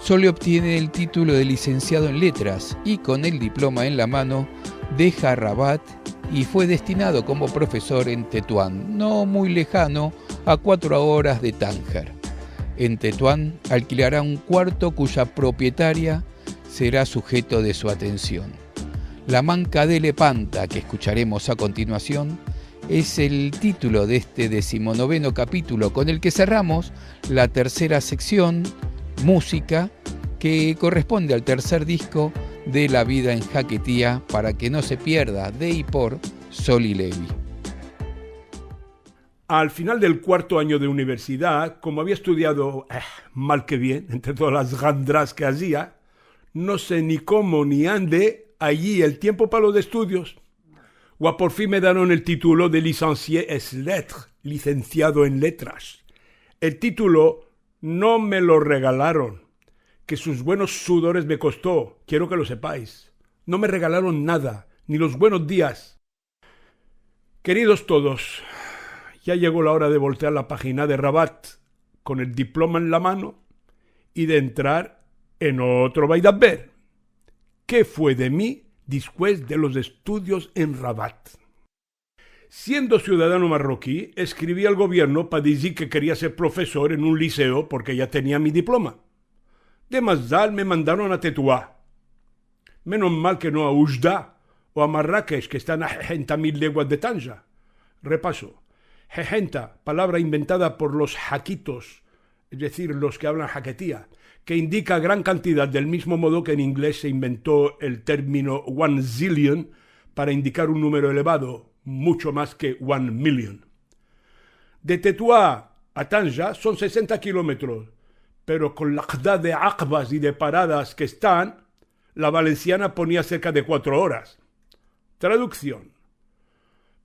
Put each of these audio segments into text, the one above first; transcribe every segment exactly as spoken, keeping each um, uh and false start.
Tolle obtiene el título de licenciado en letras y, con el diploma en la mano, deja Rabat y fue destinado como profesor en Tetuán, no muy lejano, a cuatro horas de Tánger. En Tetuán alquilará un cuarto cuya propietaria será sujeto de su atención. La manca de Lepanta, que escucharemos a continuación, es el título de este decimonoveno capítulo, con el que cerramos la tercera sección, música, que corresponde al tercer disco de La vida en Jaquetía, para que no se pierda, de y por Soli Levi. Al final del cuarto año de universidad, como había estudiado, eh, mal que bien, entre todas las gandras que hacía, no sé ni cómo ni ande, allí el tiempo para los estudios. Wa por fin me daron el título de licencié es lettres, licenciado en letras. El título no me lo regalaron, que sus buenos sudores me costó, quiero que lo sepáis. No me regalaron nada, ni los buenos días. Queridos todos, ya llegó la hora de voltear la página de Rabat con el diploma en la mano y de entrar en otro vaidaver. ¿Qué fue de mí después de los estudios en Rabat? Siendo ciudadano marroquí, escribí al gobierno para decir que quería ser profesor en un liceo porque ya tenía mi diploma. De Mazal me mandaron a Tetuá. Menos mal que no a Ujda o a Marrakech, que están a sesenta mil leguas de Tanja. Repaso. Sesenta, palabra inventada por los jaquitos, es decir, los que hablan jaquetía, que indica gran cantidad, del mismo modo que en inglés se inventó el término one zillion para indicar un número elevado, mucho más que one million. De Tetuá a Tanja son sesenta kilómetros, pero con la kantidad de akbas y de paradas que están, la valenciana ponía cerca de cuatro horas. Traducción.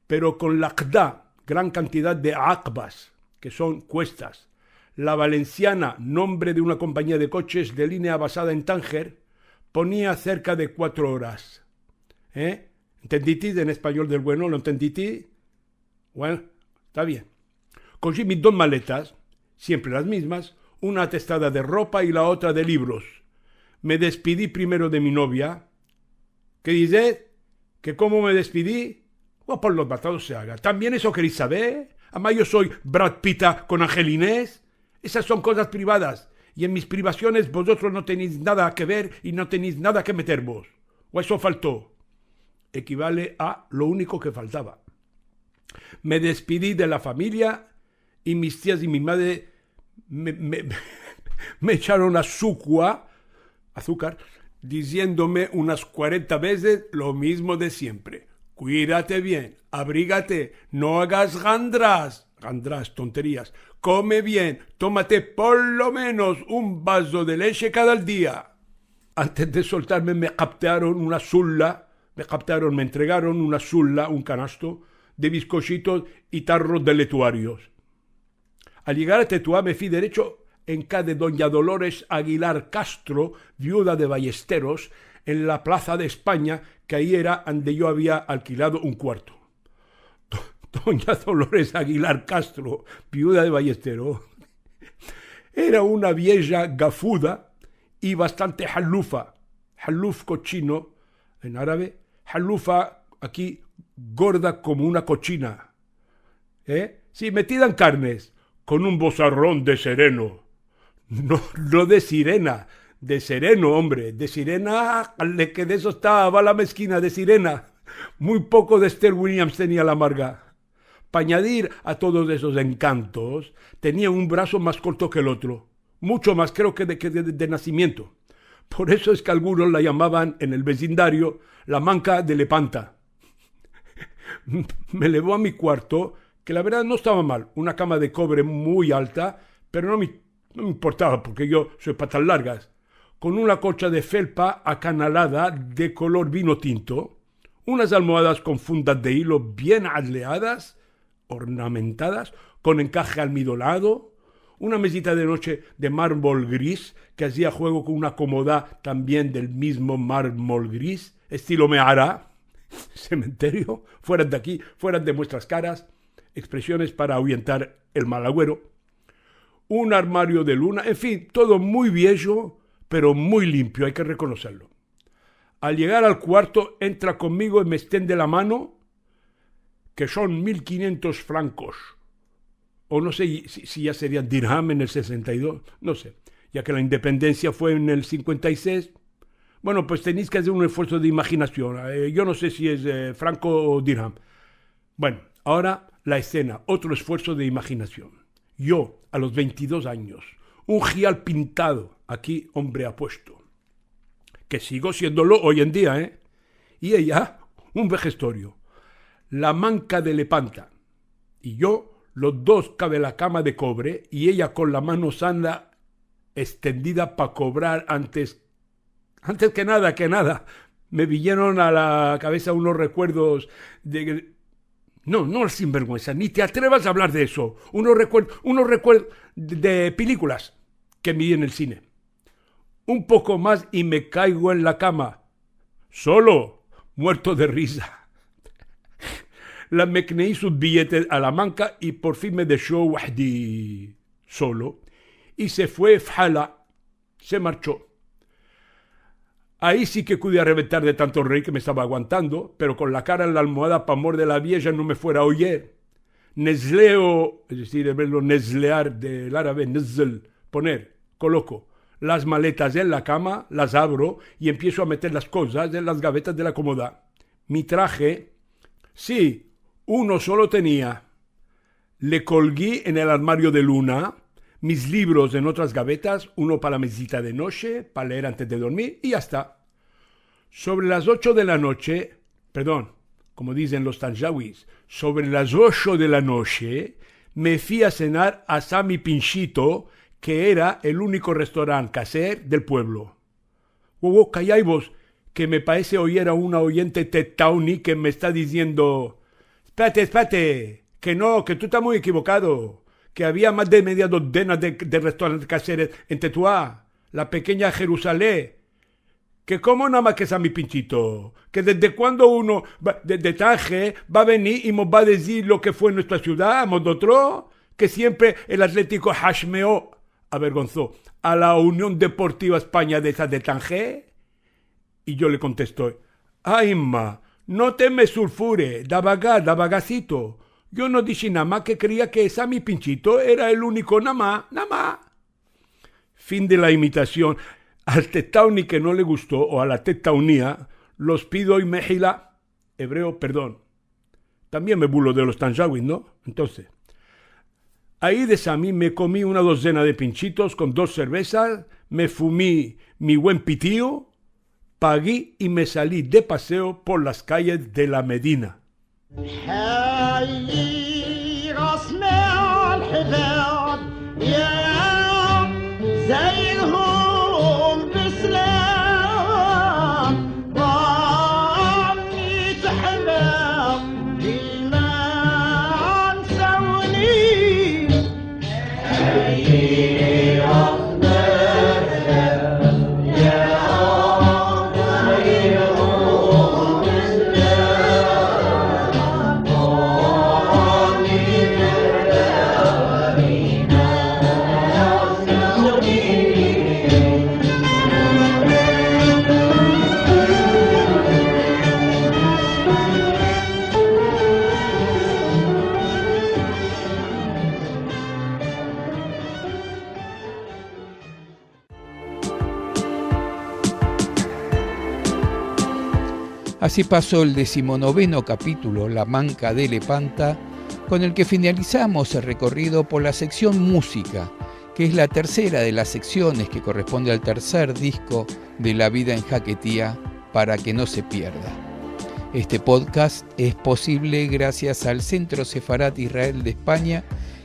Pero con la kantidad, gran cantidad de akbas, que son cuestas, la valenciana, nombre de una compañía de coches de línea basada en Tánger, ponía cerca de cuatro horas. ¿Eh? ¿Entenditi? En español del bueno, ¿lo entenditi? Bueno, está bien. Cogí mis dos maletas, siempre las mismas, una atestada de ropa y la otra de libros. Me despedí primero de mi novia. ¿Qué dices? ¿Que cómo me despedí? Pues por los batados se haga. ¿También eso queréis saber? Además, yo soy Brad Pitt con Angelines. Esas son cosas privadas. Y en mis privaciones vosotros no tenéis nada que ver y no tenéis nada que meter vos. O eso faltó. Equivale a lo único que faltaba. Me despedí de la familia y mis tías y mi madre me, me, me echaron azúcar, azúcar, diciéndome unas cuarenta veces lo mismo de siempre. Cuídate bien, abrígate, no hagas gandras, gandras, tonterías. Come bien, tómate por lo menos un vaso de leche cada día. Antes de soltarme me captaron una sulla, me captaron, me entregaron una sulla, un canasto, de bizcochitos y tarros de letuarios. Al llegar a Tetuá me fui derecho en casa de doña Dolores Aguilar Castro, viuda de Ballesteros, en la Plaza de España, que ahí era donde yo había alquilado un cuarto. Do-, doña Dolores Aguilar Castro, viuda de Ballesteros, era una vieja gafuda y bastante halufa. Haluf, cochino en árabe. Halufa, aquí, gorda como una cochina. ¿Eh? Sí, metida en carnes, con un vozarrón de sereno. No, no de sirena, de sereno, hombre. De sirena, le que de eso estaba la mezquina, de sirena. Muy poco de Esther Williams tenía la marga. Pa añadir a todos esos encantos, tenía un brazo más corto que el otro. Mucho más, creo que de, que de, de nacimiento. Por eso es que algunos la llamaban en el vecindario la manca de Lepanta. Me llevó a mi cuarto, que la verdad no estaba mal, una cama de cobre muy alta, pero no me, no me importaba porque yo soy patas largas, con una colcha de felpa acanalada de color vino tinto, unas almohadas con fundas de hilo bien adleadas, ornamentadas, con encaje almidonado, una mesita de noche de mármol gris que hacía juego con una cómoda también del mismo mármol gris, estilo Meara, cementerio, fuera de aquí, fuera de vuestras caras, expresiones para ahuyentar el mal agüero, un armario de luna, en fin, todo muy viejo, pero muy limpio, ay ke rekonoserlo. Al yegar al kuarto, entra konmigo i me estende la mano, ke son mil kinientos frankos. O no se si, si ya serian dirham en el sesenta i dos, no se. Ya ke la independensia fue en el sinkuenta i sesh. Bueno, pues tenesh ke azer un esfuerso de imajinasion. Eh, yo no se si es, eh, franko o dirham. Bueno, agora la esena, otro esfuerso de imajinasion. Yo, a los vente i dos anyos, un jial pintado, aki, ombre apuesto, ke sigo siendolo oy en dia, eh? I eya, un vejestorio, la manka de Lepanta, i yo, los dos kave la kama de kovre, i eya kon la mano sana estendida pa kovrar antes Antes ke nada, ke nada, me vinieron a la kavesa unos rekuerdos de, no, no, sinverguensa, ni te atrevas a avlar de eso. Unos rekuer-, unos rekuerdos de, de pelikulas ke miri en el sine. Un poko mas i me kaigo en la kama. Solo, muerto de riza. La meknei sus billetes a la manka i por fin me desho wahdi, solo. I se fue fhala. Se marcho. Ayi si ke pude reventar de tanto reir ke me estava aguantando, pero kon la kara en la almoada pa mor de la vieja no me fuera a oyer. Nezleo, es dezir, el verbo nezlear del arabe, nezl, poner, koloko las maletas en la kama, las avro i empieso a meter las kozas en las gavetas de la komoda. Mi traje, si, uno solo tenia. Le kolgi en el armario de luna, mis livros en otras gavetas, uno pa la mezita de noche, pa leer antes de dormir, i ya esta. Sovre las ocho de la noche, perdon, komo dizen los tanjawis, sovre las ocho de la noche, me fui a senar a Sami Pinchito, ke era el uniko restorant kaser del puevlo. Wo, wo, kallaivos, ke me parese oyer a una oyente Ted Downey ke me esta diziendo: "Espérate, espérate, ke no, ke tu estas muy ekivokado, ke avia mas de media dozena de, de restorantes kaseres en Tetuá, la pekenya Jerusalem, ke komo nada mas ke Sami Pinchito, ke desde kuando uno va, de, de Tanje va a venir i mos va a dezir lo ke fue nuestra sivdad, a mozotros, ke siempre el Atlétiko Hashmeo avergonzo a la Union Deportiva Espanya de esa de Tanje?" I yo le kontesto: "Ay, ma, no te me sulfures, davagar, davagasito. Yo no dishi nada mas ke krea ke Sami Pinchito era el uniko nada mas, nada mas." Fin de la imitasion. Al Ted Downey ke no le gusto, o a la Ted Downey, los pido oy mehila, ebreo, perdon. Tambien me burlo de los tanjawis, no? Entonses, ayi de Sami me komi una dozena de pinchitos kon dos servezas, me fumi mi buen pitio, pagi i me sali de paseo por las kayes de la Medina. Así pasó el decimonoveno capítulo, La Manka de Lepanta, con el que finalizamos el recorrido por la sección música, que es la tercera de las secciones que corresponde al tercer disco de La Vida en Jaquetía, Para que no se pierda. Este podcast es posible gracias al Centro Sefarad Israel de España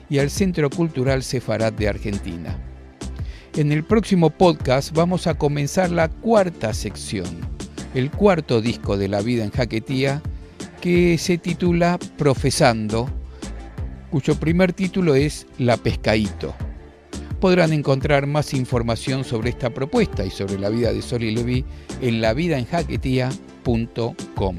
y al Centro Cultural Sefarad de Argentina. En el próximo podcast vamos a comenzar la cuarta sección, el cuarto disco de La Vida en Jaquetía, que se titula Profesando, cuyo primer título es La Pescaito. Podrán encontrar más información sobre esta propuesta y sobre la vida de Soli Levi en lavidaenjaquetia punto com.